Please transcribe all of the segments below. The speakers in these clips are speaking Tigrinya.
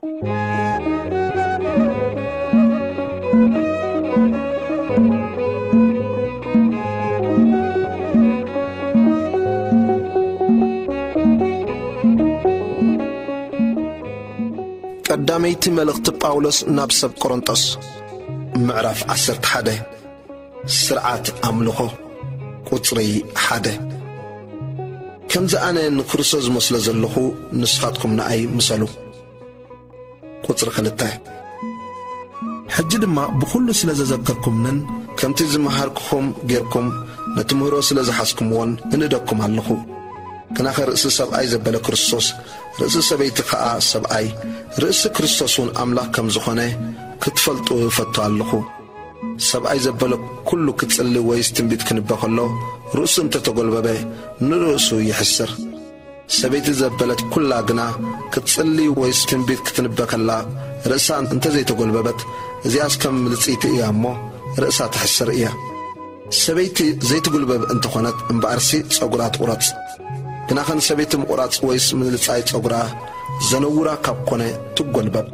ቀዳመይቲ መልእኽቲ ጳውሎስ ናብ ሰብ ቆሮንጦስ፣ ምዕራፍ ዓሰርተ ሓደ። ስርዓት ኣምልኾ፣ ቁጽሪ ሓደ። ከምዚ ኣነ ንክርስቶስ ዝመስሎ ዘለኹ፣ ንስኻትኩም ንኣይ ምሰሉ። ቁጽሪ ክልተ። ሕጂ ድማ ብኹሉ ስለ ዘዘከርኩምንን ከምቲ ዝመሃርኩኹም ጌርኩም ነቲ ምህሮ ስለ ዝሓዝኩምዎን እንእደኩም ኣለኹ። ግናኸ ርእሲ ሰብኣይ ዘበለ ክርስቶስ፣ ርእሲ ሰበይቲ ኸኣ ሰብኣይ፣ ርእሲ ክርስቶስ እውን ኣምላኽ ከም ዝኾነ ክትፈልጡ እፈቱ ኣለኹ። ሰብኣይ ዘበለ ኩሉ ክጽሊ ወይስ ትንቢት ክንበ ከሎ፣ ርእሱ እንተ ተጎልበበ፣ ንርእሱ ይሕስር። ሰበይቲ ዘበለት ኩላ ግና ክትጽሊ ወይስ ትንቢት ክትንበ ከላ፣ ርእሳ እንተ ዘይተጎልበበት፣ እዚኣስ ከም ምልጽይቲ እያ እሞ፣ ርእሳ ትሕስር እያ። ሰበይቲ ዘይትጉልበብ እንተኾነት እምበኣርሲ፣ ጸጉራ ትቑረጽ። ግናኸ ንሰበይቲ ምቑራጽ ወይስ ምልጻይ ጸጉራ ዘነውራ ካብ ኮነ፣ ትጎልበብ።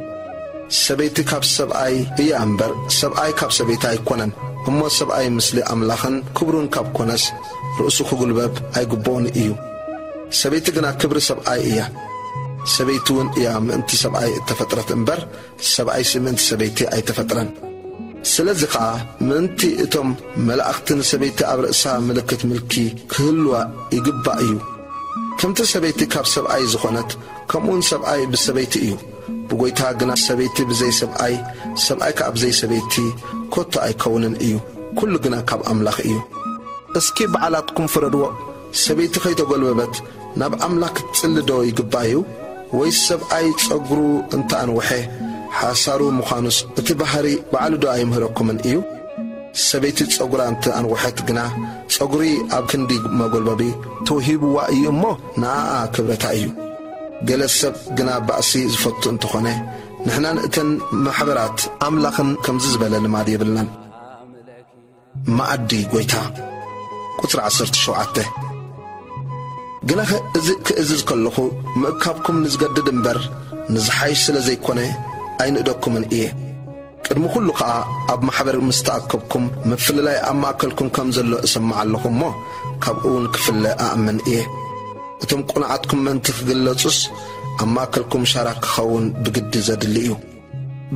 ሰበይቲ ካብ ሰብኣይ እያ እምበር፣ ሰብኣይ ካብ ሰበይቲ ኣይኮነን። እሞ ሰብኣይ ምስሊ ኣምላኽን ክብሩን ካብ ኮነስ፣ ርእሱ ክጉልበብ ኣይግብኦን እዩ። ሰበይቲ ግና ክብሪ ሰብኣይ እያ። ሰበይቲ እውን እያ ምእንቲ ሰብኣይ እተፈጥረት እምበር፣ ሰብኣይሲ ምእንቲ ሰበይቲ ኣይተፈጥረን። ስለዚ ኸኣ ምእንቲ እቶም መላእኽቲ ንሰበይቲ ኣብ ርእሳ ምልክት ምልኪ ክህልዋ ይግባእ እዩ። ከምቲ ሰበይቲ ካብ ሰብኣይ ዝኾነት፣ ከምኡውን ሰብኣይ ብሰበይቲ እዩ። ብጐይታ ግና ሰበይቲ ብዘይ ሰብኣይ፣ ሰብኣይ ከኣ ብዘይ ሰበይቲ ኮቶ ኣይከውንን እዩ። ኩሉ ግና ካብ ኣምላኽ እዩ። እስኪ ባዕላትኩም ፍረድዎ። ሰበይቲ ከይተጎልበበት ናብ ኣምላኽ ክትጽሊ ዶ ይግባእ እዩ? ወይስ ሰብኣይ ጸጉሩ እንተ ኣንውሐ ሓሳሩ ምዃኑስ እቲ ባህሪ ባዕሉ ዶ ኣይምህረኩምን እዩ? ሰበይቲ ጸጉራ እንተ ኣንውሐት ግና ጸጉሪ ኣብ ክንዲ መጎልበቢ ተውሂብዋ እዩ እሞ ንኣኣ ክብረታ እዩ። ገለ ሰብ ግና ባእሲ ዝፈቱ እንተኾነ፣ ንሕናን እተን ማሕበራት ኣምላኽን ከምዚ ዝበለ ልማድ የብልናን። መኣዲ ጐይታ። ቁጽሪ ዓሰርተ ሸውዓተ። ግናኸ እዚ ክእዝዝ ከለኹ ምእካብኩም ንዝገድድ እምበር ንዝሓይሽ ስለ ዘይኮነ ኣይንእደኩምን እየ። ቅድሚ ኩሉ ኸኣ ኣብ ማሕበር ምስ ተኣከብኩም ምፍልላይ ኣብ ማእከልኩም ከም ዘሎ እሰምዕ ኣለኹ እሞ ካብኡ እውን ክፍለ ኣእምን እየ። እቶም ቁኑዓትኩም ምእንቲ ክግለጹስ ኣብ ማእከልኩም ሻራ ክኸውን ብግዲ ዘድሊ እዩ።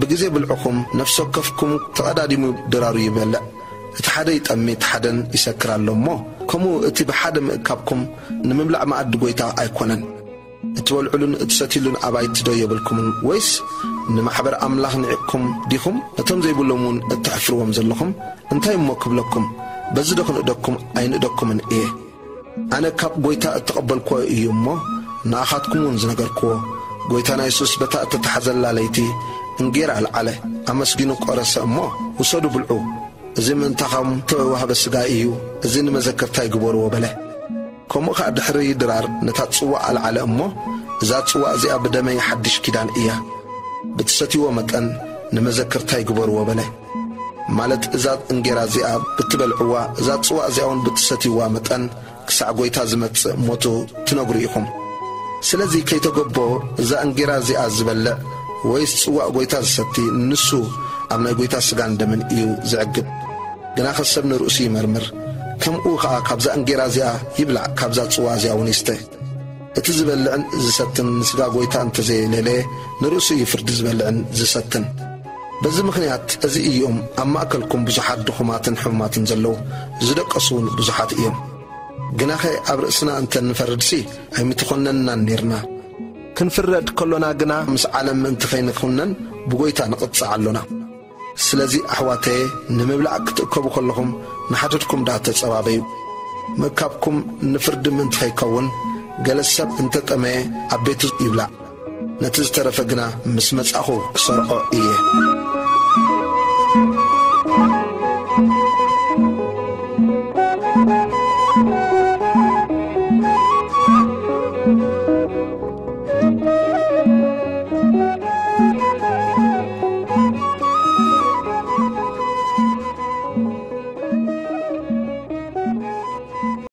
ብግዜ ብልዕኹም ነፍሲ ወከፍኩም ተቐዳዲሙ ድራሩ ይበልዕ። እቲ ሓደ ይጠሚ፣ እቲ ሓደን ይሰክር ኣሎ እሞ፣ ከምኡ እቲ ብሓደ ምእካብኩም ንምብላዕ መኣዲ ጐይታ ኣይኮነን። እትበልዑሉን እትሰትዩሉን ኣባይቲ ዶ የብልኩምን? ወይስ ንማሕበር ኣምላኽ ንዒቕኩም ዲኹም? ነቶም ዘይብሎም እውን እተሕፍርዎም ዘለኹም እንታይ እሞ ክብለኩም? በዚ ዶ ክንእደኩም ኣይንእደኩምን እየ? ኣነ ካብ ጐይታ እተቐበልክዎ እዩ እሞ፣ ንኣኻትኩም እውን ዝነገርክዎ። ጐይታና የሱስ በታ እተታሕዘላ ለይቲ እንጌራ ኣልዓለ፣ ኣመስጊኑ ቆረሰ እሞ፣ ውሰዱ ብልዑ፣ እዚ ምእንታኹም እተዋህበ ሥጋይ እዩ፣ እዚ ንመዘከርታይ ግበርዎ በለ። ከምኡ ኸኣ ድሕሪ ድራር ነታ ጽዋእ ኣልዓለ እሞ፣ እዛ ጽዋእ እዚኣ ብደመይ ሓድሽ ኪዳን እያ፣ ብትሰትይዎ መጠን ንመዘከርታይ ግበርዎ በለ። ማለት እዛ እንጌራ እዚኣ ብትበልዕዋ፣ እዛ ጽዋእ እዚኣ እውን ብትሰትይዋ መጠን ክሳዕ ጐይታ ዝመጽእ ሞቱ ትነግሩ ኢኹም። ስለዚ ከይተገቦ እዛ እንጌራ እዚኣ ዝበልዕ ወይስ ጽዋእ ጐይታ ዝሰቲ ንሱ ኣብ ናይ ጐይታ ሥጋን ደምን እዩ ዝዕግብ። ግናኸ ሰብ ንርእሱ ይመርምር፣ ከምኡ ኸኣ ካብዛ እንጌራ እዚኣ ይብላዕ፣ ካብዛ ጽዋእ እዚኣ እውን ይስተ። እቲ ዝበልዕን ዝሰትን ንሥጋ ጐይታ እንተ ዘየለለየ ንርእሱ እዩ ፍርዲ ዝበልዕን ዝሰትን። በዚ ምኽንያት እዚ እዮም ኣብ ማእከልኩም ብዙሓት ድኹማትን ሕሙማትን ዘለዉ፣ ዝደቀሱ እውን ብዙሓት እዮም። ግናኸ ኣብ ርእስና እንተ ንፈርድሲ ኣይምተኾነንናን ኔርና። ክንፍረድ ከሎና ግና ምስ ዓለም ምእንቲ ኸይንኹነን ብጐይታ ንቕጻዕ ኣሎና። ስለዚ ኣሕዋተየ ንምብላዕ ክትእከቡ ከለኹም ንሓድሕድኩም ደኣ ተጸባበዩ። ምእካብኩም ንፍርዲ ምእንቲ ኸይከውን ገለ ሰብ እንተ ጠመየ ኣብ ቤቱ ይብላዕ። ነቲ ዝተረፈ ግና ምስ መጻኹ ክሰርዖ እየ።